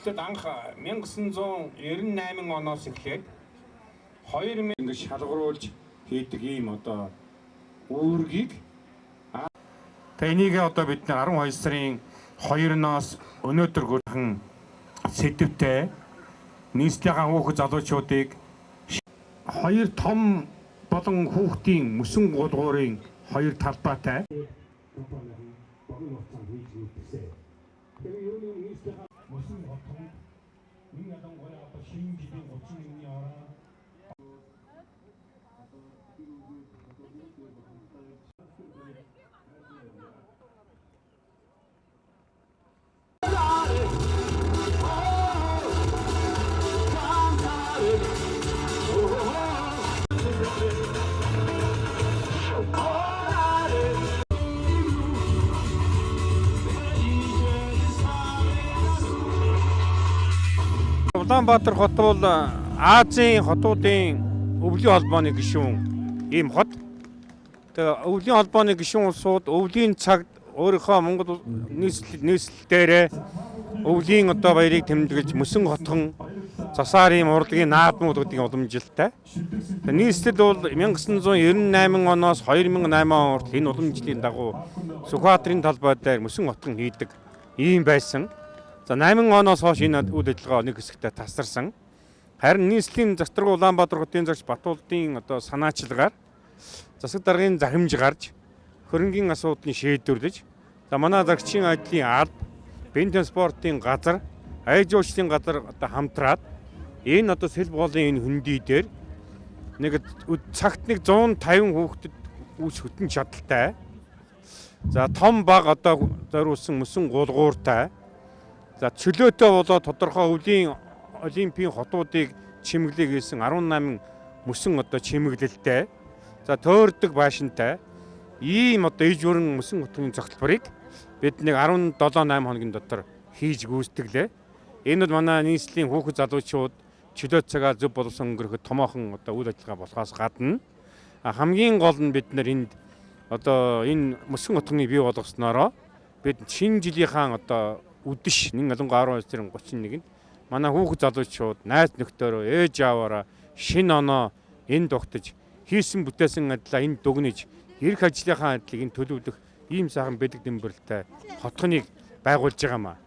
Тэгэхэд анх 1998 оноос эхлээд 2000 ингэ шалгаруулж хийдэг ийм одоо үүргийг тэгээ энийг одоо бид 12 сарын 2-ноос өнөөдөр хүрхэн сэдвтэй нийслэлийн хүүхэд залуучуудыг хоёр том болон хүүхдийн мөсөн гулгуурын хоёр талбайтай компанийн богино хугацаанд хийж үзсэн. Тэгээ юуны нийслэлийн мөсөн хотон нэг ялангуяа одоо шинэ жилийн 31-ний ороо Улаанбаатар хот бол Азийн хотуудын өвлийн холбооны гишүүн ийм хот. Тэгээ өвлийн холбооны гишүүн улсууд өвлийн цагт өөрийнхөө Монгол нийслэл дээрээ өвлийн одоо баярыг тэмдэглэж мөсөн хотхон засаар ийм урлагийн наадмууд гэдэг уламжилттай. Нийслэл бол 1998 оноос 2008 он хүртэл энэ уламжлалын дагуу Сүхбаатарын талбай дээр мөсөн хотхон хийдэг ийм байсан. За 8 оноос хойш энэ үйл ажиллагаа нэг хэсэгтээ тасарсан. Харин нийслэлийн застраг Улаанбаатар хотын зарч Батуулдын одоо санаачилгаар засаг даргын захимж гарч хөрөнгийн асуудлыг шийдвэрлэж за манай зарчийн ажлын алба, бензин спортын газар, аяж жуулчлалын газар одоо хамтраад энэ одоо сэл боолын энэ хөндий дээр нэг цагт нэг 150 хүүхдэд үүс хөтөн чадaltaй. За том баг одоо зориулсан мөсөн гулгууртай. За чөлөөтэй болоо тодорхой өвлийн олимпийн хотуудыг чимэглэе гэсэн 18 мөсөн одоо чимэглэлтэй. За төөрдөг байшинтай ийм одоо иж бүрэн мөсөн хотын зохилборыг бид нэг 17 8 хоногийн дотор хийж гүйцэтгэлээ. Энэ бол манай нийслэлийн хүүхэд залуучууд чөлөө цагаа зөв боловсон өнгөрөхөд томоохон одоо үйл ажиллагаа болохоос гадна хамгийн гол нь бид нар энд одоо энэ мөсөн хотгоныг бий болгосноороо бид шинэ жилийнхаа одоо үдэш нэг ялангуяа 12 сарын 31-нд манай хүүхэд залуучууд найз нөхдөөрөө ээж ааваараа шинэ оноо энд дугтаж хийсэн бүтээсэн ажлаа энд дүгнэж эрх ажлынхаа ажлыг энд төлөвлөх ийм сайхан бэлэг дэмбэрэлтэй хотгоныг байгуулж байгаа юм аа.